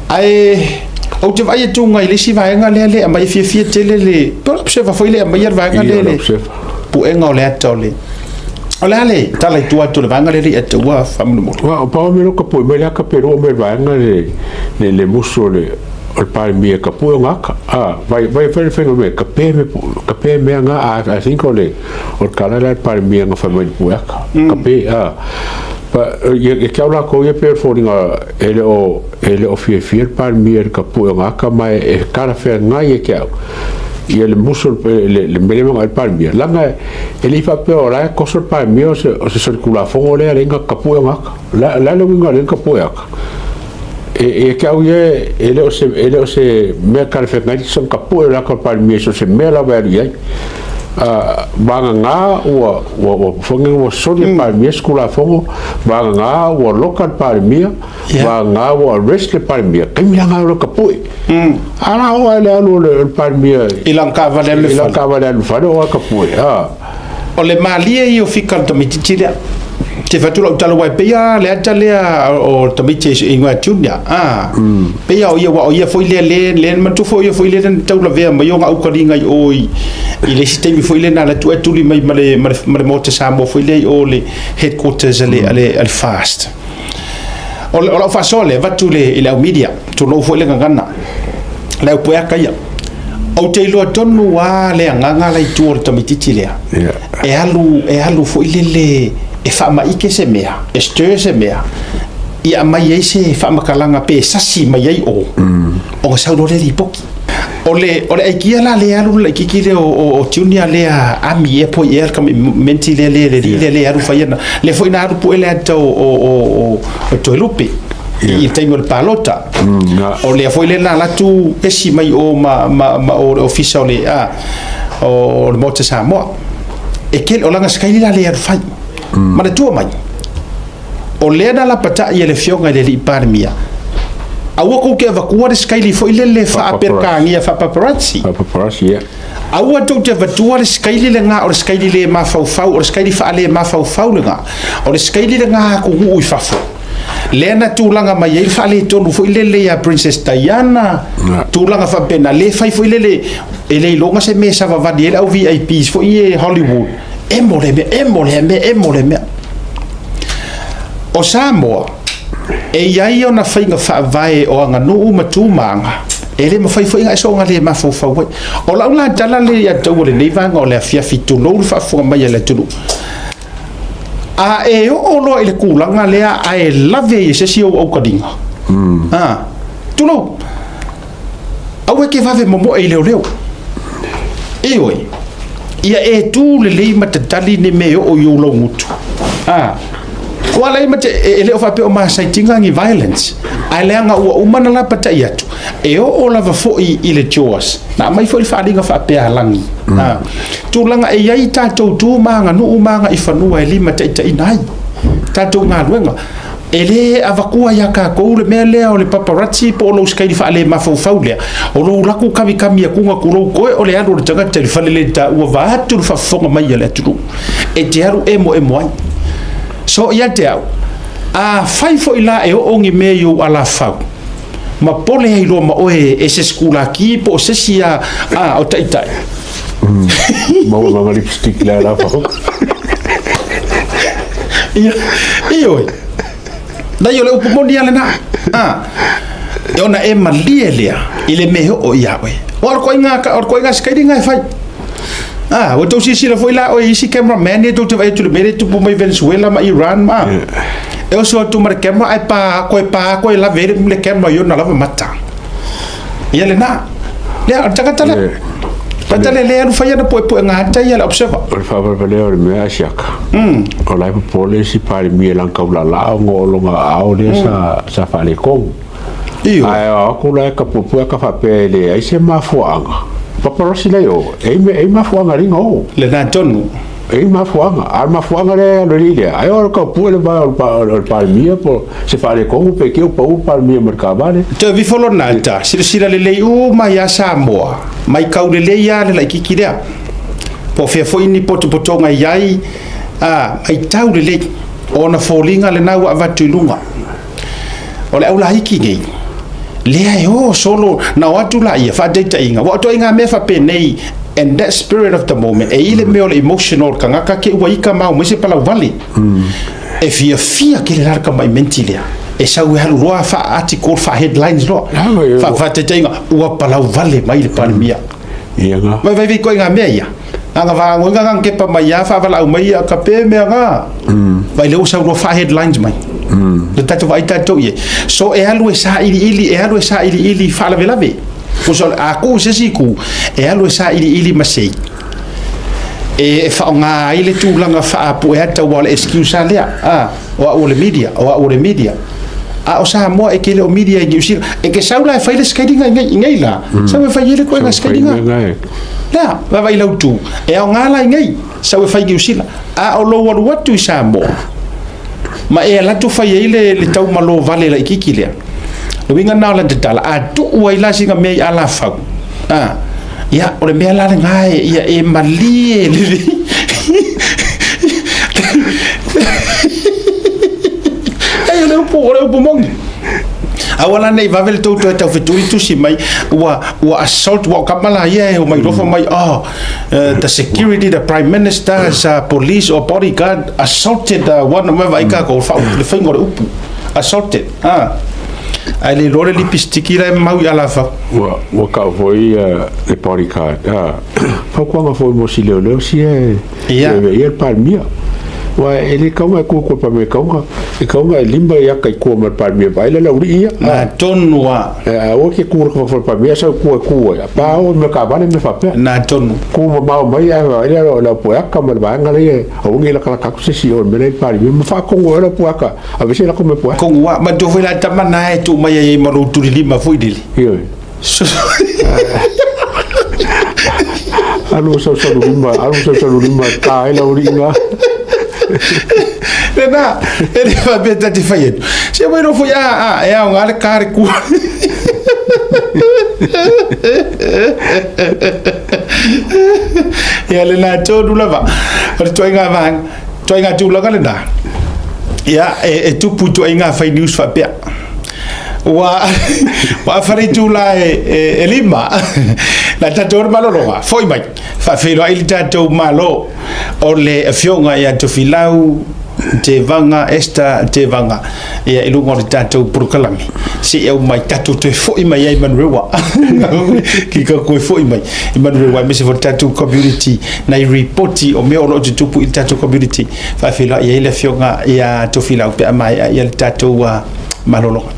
Ae ou te vaai atu i le isi vaega lea le aumai e fiafia tele le pe o le Observer foi le aumaia le vaega lea le puega o le ata o le o le a le tala i tua atu o le vaega lea le i ataua faamolemole. Wa o pau me ka pui mai la ka pelu me vaega le musu o le Palemia ka pui o ngaka. Ah, vai vai vai vai me ka pe me ka pe me nga I think o le o kala la Palemia nga fa mai puaka. Ka pe ah pa ye kia la ko ye pe fo nga e le o fiafia le Palemia le ka pui o ngaka mai e kala fe ngai e kia ia le musu le mele nga le Palemia langa e le fa pe o la ko so Palemia o se so kula fongo le le nga ka pui o ngaka la la le nga le ka pui aka e ke au ye e le o se mea kala fe ngai so ka pui la ka Palemia so se mea la va ai a vanga ngā ua whange ua soli mm. Palemia skula fongo vanga ngā ua loka le Palemia vanga ngā ua arrest le Palemia kaimi la ngā ua ka pui ala o le alu le Palemia i lang ka vale le i lang ka vale le fale o ka pui ha. O le malie i o fika le tamaitiiti lea te fatula o tala wai peia le ata lea o tamaiti e ingoa Junior ah peia o ia wa o ia foi le le le matu foi ia foi le tau la vea mai o ngau kalinga i o i le isi taimi foi le na la tu e tuli mai ma le Maota Samoa foi le o le headquarters ale fast o lau faasoa le avatu le i le au media tulou foi le gagana le au pueaka ia ou te iloa tonu a le agaga la i tua o le tamaitiiti lea e alu foi lele e faamaike se mea e stir se mea ia mai ai se faamakalaga pe sasi mai ai o o ga sau le lipoki o le aikia la le alu le kiki le o Junior lea ami e poi e ka menti le le le le le alu fai ana le foi na alu pu ele ata o Toelupe i taimi o le palota o lea foi le na latu esi mai o ma o le ofisa o le a o le Maota Samoa e kele o langa sakaili la le alu fai ma le tua mai o lea na lapatai e le fioga i le alii Palemia aua kou ke avatua le sikaili foi lele faaperekagia faapaparazzi. Paparazzi, yeah. Aua tou te avatua le sikaili lega o le sikaili le mafaufau o le sikaili faale mafaufau lega o le sikaili lega atunuu i fafo lea na tulaga mai ai le faaletonu foi lele ia Princess Diana tulaga faapena le fai foi lele e le iloga se mea savavali ai le au VIPs foi e Hollywood emo le mea emo le mea emo le mea o Samoa e iai ona faiga faavae o aganuu ma tumaga e le mafai foi ga e soga le mafaufau ai o lau la tala le ia taua lenei vaega o le afiafi tulou le faafofoga mai a le atunuu a e oo loa i le kulaga lea ae lave i se isi ou aukaliga ah tulou aua e ke vave momoe i leoleo e oe ia e tu lelei ma tatali ni me oo i ou laugutu ah ua lai ma te e le o faapea o masaitiga ni violence ae leaga ua uma na lapatai atu e oo lava foi i le jaws na aumai foi le faaaliga faapea alagi ah tulaga e iai tatou tu ma aganuu ma aga i fanua e lima taitaina ai tatou galuega e lē avatua iā tatou le mea lea o le paparazzi po o lou sikaili faale mafaufau lea o lou laku kamikami atuga tulou toe o le alu o le tagata i le fale le taua vaeatu le faafofoga mai a le atunuu e te alu emo emo ai so ia te au a fai foi la e oo ni mea i ou alafau ma pole ai loa ma oe e se sekulaki po o se isi a o taitai. Maua ma lipstick le ala fau. Ia ioe nai o le upu moni ale na a e ona e malie lea i le mea oo ia oe o le koinga o le koinga sikaili ngai fai a o tou silasila foi la oe isi cameraman ia tou te vaai atu le mea lea e tupu mai Venezuela ma Iran ma e oso atu ma le camera ae pa koe pa koe lave ai le camera i ona lava mata ia lena lea o le tagata lea tagata lea le alu fai ana puepuega ata ia le Observer. O le faavalevale o le mea asiaka. O la e popole isi Palemia lang kaulala o ngo longa ao lea sa faaletonu. Io. Ae o aku la e ka puepue ka faapea e leai se mafuaaga. Paparazzi lea o, e me e mafuaaga linga o. Le na tonu. E mafuaaga. A mafuaaga lea lo li lea. Ai o ka pue le va o le Palemia po se faaletonu pe ke o pau Palemia ma le kavale. Te vi folo na ta silasila lelei uma ia Samoa mai kau lelei ia le laititi lea po fea foi ni potopotoga i ai a mai tau lelei ona foliga lena ua avatu i luga o le aulaiki nei. Lea e o solo na o atu laia, faataitaiga, ua o ituaiga mea faapenei, and that spirit of the moment, e i le mea o le emotional o le tagata ke ua ika ma o mai se palauvale. E fiafia tele la le tamai menti lea. E sau e alu loa faa-article, faa-headlines loa. Faataitaiga, ua palauvale mai le Palemia. Ia ga. Vai vai vai ituaiga mea ia. Aga vagoiga ga kepa mai ia faavalaau mai ia ka pe mea ga. Vai lea ua sau loa faa-headlines mai. Le tatou vaai tatou i ai. So e alu e sailiili, e alu e sailiili faalavelave. Tusa a tuu i se isi itu, e alu e sailiili ma sei e faaaoga ai le tulaga faapueata aua o le excuse lava lea, a, o au o le media, o au o le media. A o Samoa e te le o media i Niu Sila. E te sau la e fai le scaling i nei la, sau e fai ai le ituaiga scaling. Lea, vaavaai i lau tu, e aoga la i nei, sau e fai i Niu Sila. A o lou alu atu i Samoa, ma e alu atu fai ai le taumalo vale laitiiti lea. Le uiga lena o lana tatala, a tuu ai la sina mea i alafau, a, ia, o le mea la lena e, ia e malie lelei. Ei, o le upu, o le upu moni. Aua la nei vave le tou toe tau fetuli tusi mai, ua, ua assault, ua o kama la ia e o mai lofa mai, oh, the security, the prime minister's police or bodyguard assaulted one of my ka ko fa le faiga o le upu assaulted ah ai le iloa le lipistiki la e mau i alafau. Ua ua kau foi le bodyguard ah fautuaga foi mo si leoleo sia e ia le Palemia. Aua e le tau e ku kua Palemia e tau e tau e lima ia kai kua ma le Palemia vaai le laulii ia. Na tonu a. Aua ke ku le fa Palemia sau ku e ku ai. Pa o me ka vale me faapea. Na tonu. Ku mamao mai ae vaai le o le pueaka ma le vaega lea aua nei lakalaka atu se isi i o i le mea la e i le Palemia ma faakogo ai le pueaka. Aveese la ko me pueaka. Kogu a, manatua foi la tama na e tuu mai ai ma lou tulilima foi lele. Ioe. Alu sausalu lima, alu sausalu lima, ta ai lau alii na. Lena, e le faapea ta te fai atu. Se mai foi a, a, e aoga le kare kua. Ia lena tonu lava. O le ituaiga vaega, ituaiga tulaga lena. Ia, e tupu ituaiga fai news faapea. Ua ua afa le itula e 5. Na tatou le malologa, foi mai, faafeiloai le tatou Malo o le Afioga ia Tofilau Tevaga, Esther Tevaga, ia i luga o le tatou polokalame. Se i aumai, tatou toe foi mai ai i Manurewa. Ki ka toe foi mai i Manurewa, aemaise foi le tatou community, nai ripoti o mea o lo o tutupu i le tatou community. Faafeiloai ai le Afioga ia Tofilau pe a maea ia le tatou malologa.